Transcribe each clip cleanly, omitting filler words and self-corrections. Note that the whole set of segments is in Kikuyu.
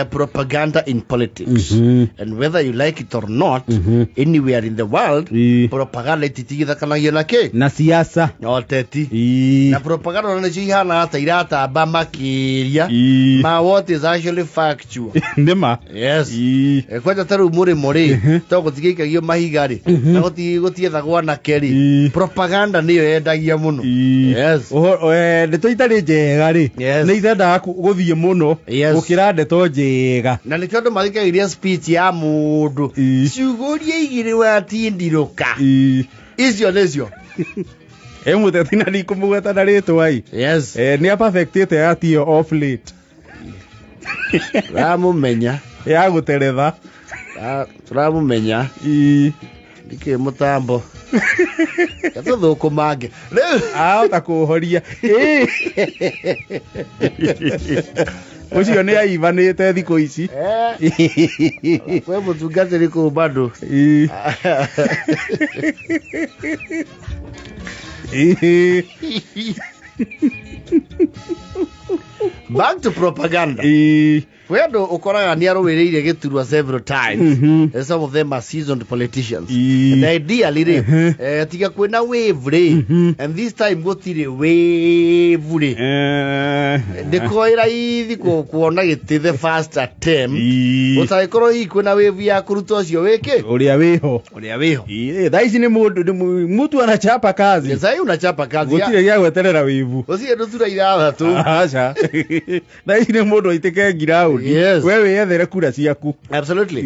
Propaganda in politics, and whether you like it or not, anywhere in the world, propaganda ititigithakanagio na kä na siasa na ũteti. Na propaganda ona nĩcio ihanaga ta iratamba makĩria ma what is actually factual. Nĩ ma. Yes. Kwanja ta rĩu mũrĩmo rĩ, to gũtigĩikagio mahiga rĩ, na gũtiethagwo anake rĩ, propaganda nĩyo yendagia mũno. Yes. Ndeto itarĩ njega rĩ, nĩ itendaga gũthiĩ mũno gũkĩra ndeto njega. Na nĩkĩo andũ mathikagĩrĩria speech ya mũndũ, ciugo iria igĩrĩ watindirũka, icio nĩcio. Ĩ mũteti na ndikũmũgweta na rĩtwa ĩ. Nĩ aperfectĩte ati ĩyo off late. Ramũmenya. Ya gũteretha. Tũramũmenya. Ndikĩ mũtambo gatũthũkũmange rĩu. Ahota kũhoria. Ũcio nĩ aibanĩte thikũ ici. Kwĩ mũtungatĩri kũu bado. Back to propaganda. Kwĩ andũ ũkoraga nĩ arũĩrĩire gĩturwa several times. And some of them are seasoned politicians. And ideally rĩ, tiga kwĩna wave rĩ, and this time gũtirĩ wave rĩ, ndĩkoĩ raithi kuona gĩtĩ the first attempt, ũtagĩkorwo hihi kwĩna wave ya kũruta ũcio wĩkĩ ũrĩa wĩho. Ũrĩa wĩho. Thaa ici nĩ mũndũ nĩ mtu anachapa kazi. Sasa unachapa kazi. Gũtirĩ gĩa gweterera wĩvu. Gũtirĩ ndutura ithathatũ. Aca, thaa ici nĩ mũndũ aitĩke ngiraũndi. We wĩyethere kura ciaku. Absolutely.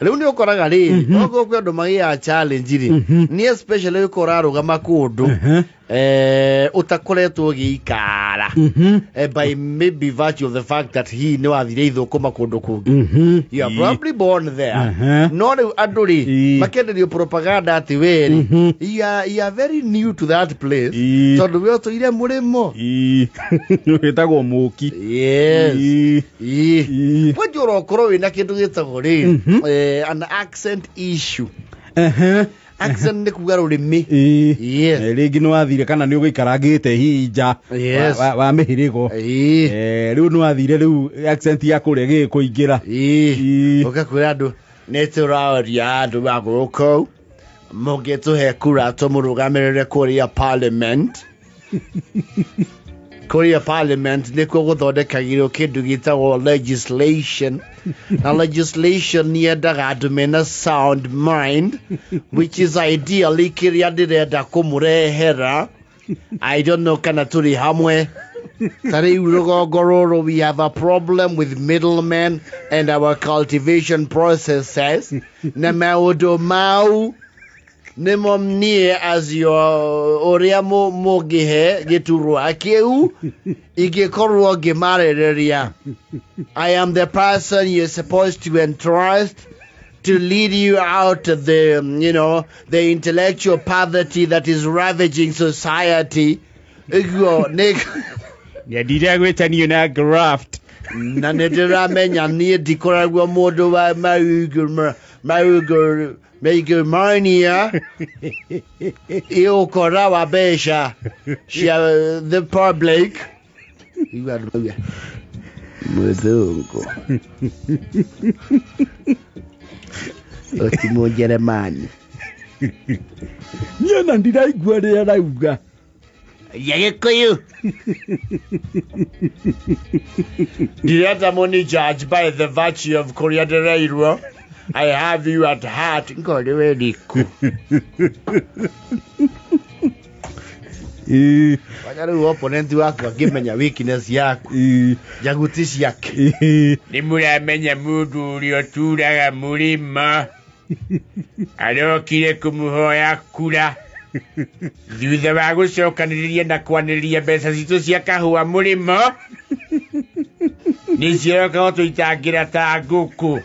Rĩu nĩ ũkoraga rĩrĩ, okorwo kwĩ andũ magĩaga challenge rĩ, nĩ especially ũkorwo ũrarũgama kũndũ ũtakoretwo ũgĩikara, by maybe virtue of the fact that he nĩ wathire ithũkũma kũndũ kũngĩ, you are probably born there, no rĩu andũ rĩ, makenderio propaganda atĩ we rĩ, you are very new to that place, tondũ we ũtũire mũrĩmo. Wĩtagwo mũki. Yes. Kwanja ũrokorwo wĩna kĩndũ gĩtagwo rĩ, an accent issue. Accent nĩ kuga rũrĩmĩ. Yes. Rĩngĩ nĩ wathire kana nĩ ũgũikarangĩte hihi nja wa mĩhĩrĩgo. Rĩu nĩ wathire, rĩu accent ya kũrĩa gĩkũingĩra. Ũgakwĩra andũ nĩ tũraoria andũ a gũkũ, mũngĩtũhe kura tũmũrũgamĩrĩre kũrĩa parliament. Kũrĩa parliament nĩkuo gũthondekagĩrwo kĩndũ gĩtagwo legislation, na legislation yendaga andũ mena sound mind, which is ideally kĩrĩa ndĩrenda kũmũrehera. I don't know kana tũrĩ hamwe. Ta rĩu rũgongo rũrũ, we have a problem with middlemen and our cultivation processes, na maũndũ mau nĩmo niĩ as your ũrĩa mũngĩhe gĩturwa kĩu ingĩkorwo ngĩmarĩrĩria. I am the person you're supposed to entrust to lead you out of the intellectual poverty that is ravaging society. Ĩguo nĩ Nyendire gwĩtanio na graft. Na nĩ ndĩramenya niĩ ndikoragwo mũndũ wa maũgũ megomania ĩũkora wa mbeca cia the public. Igua andũ mauga, mũthũngũ oti mũnjeremani. Niĩ ona ndiraigua rĩrĩa arauga. Ya gĩkũyũ. Ndirenda mũni judge by the virtue of kũrĩa ndĩreirwo. I have you at heart. Ngorĩ we riku. Wanya rĩu opponent waku angĩmenya weakness yaku, njaguti ciake. Nĩ mũramenya mũndũ ũrĩa ũturaga mũrĩma arokire kũmũhoya kura thutha wa gũcokanĩrĩria na kwanĩrĩria mbeca citũ cia kahũa mũrĩmo nĩcioka gũtũitangĩra ta ngũkũ.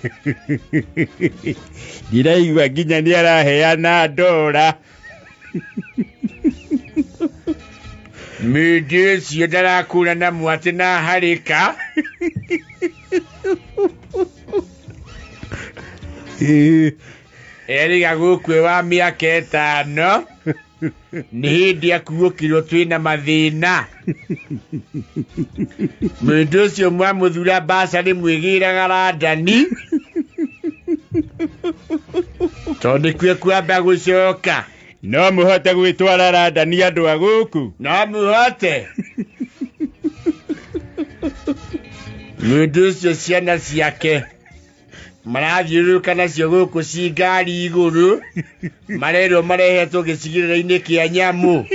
Ndiraigua nginya nĩ araheana ndora. Mũndũ ũcio ndarakũra na mwatĩ na harĩka. Erĩga gũkue wa mĩaka 5. Nĩ hĩndĩ akuũkirwo twĩna mathĩna. Mũndũ ũcio mwamũthura mbacarĩ mwĩgĩraga Randani. Tondũ nĩkuo kwamba gũcoka. No mũhote gwĩtwara Randani andũ a gũkũ? No mũhote. Mũndũ ũcio ciana ciake marathiũrũrũka nacio gũkũ ci ngari igũrũ, marerwo marehetwo gĩcigĩrĩra-inĩ kĩa nyamũ.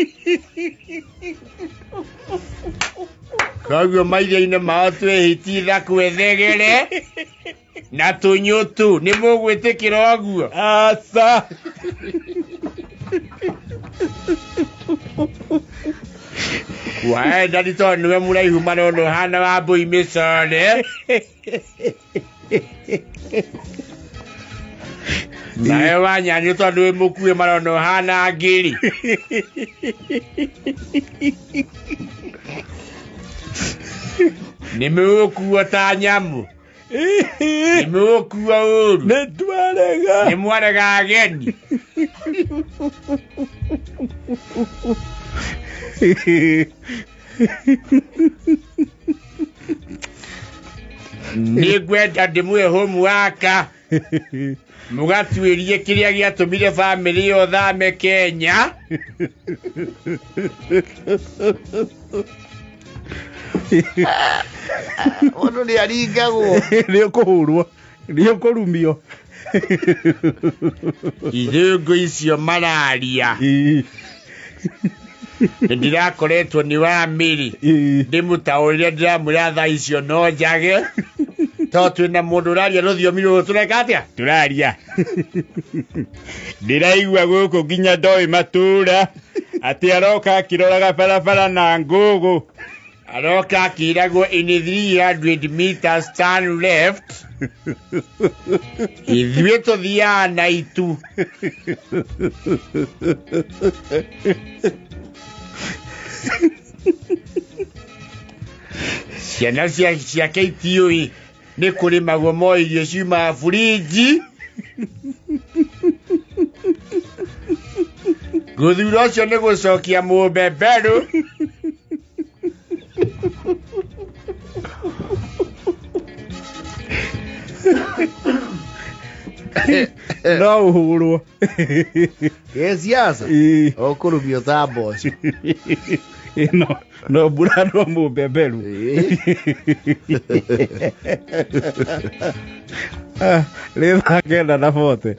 Koguo maitho-inĩ mao twĩ hiti thakwethegere na tũnyũtũ. Nĩ mũgwĩtĩkĩra ũguo? Aca. Waenda nĩ tondũ nĩwe mũraihu marona ũhana wa mbũi mĩcore. Nawe wanyanya tondũ wĩ mũkuĩ marona ũhana ngiri. Nĩ mũgũkuo ta nyamũ. Nĩ mũgũkuo ũru. Nĩ twarega. Nĩ mwarega ageni. Nĩ ngwenda ndĩmũhe homework mũgatuĩrie kĩrĩa gĩatũmire bamĩrĩ ĩyo thame Kenya. Mũndũ nĩ aringagwo. Nĩ ũkũhũrwo, nĩ ũkũrumio. Ithũngũ icio mararia. Nĩ ndĩrakoretwo nĩ wa mĩrĩ. Ndĩmũtaũrĩre ndĩramwĩra thaa icio no njage. Tondũ twĩna mũndũ ũraria rũthiomi rũrũ tũreka atĩa? Tũraria. Ndĩraigua gũkũ nginya ndoĩ matũra atĩ aroka akĩroraga barabara na ngũgũ. Aroka akĩragwo in 300 meters turn left. Ithuĩ tũthiaga na itu. Ciana ciake itiũĩ nĩ kũrĩmagwo mo irio ciumaga burinji. Gũthura ũcio nĩ gũcokia mũbeberũ. No ũhũrwo. Ĩ siasa? Ũkũrumio ta mboco. No, no mbura no mũbeberu. Rĩ thaa 9:40.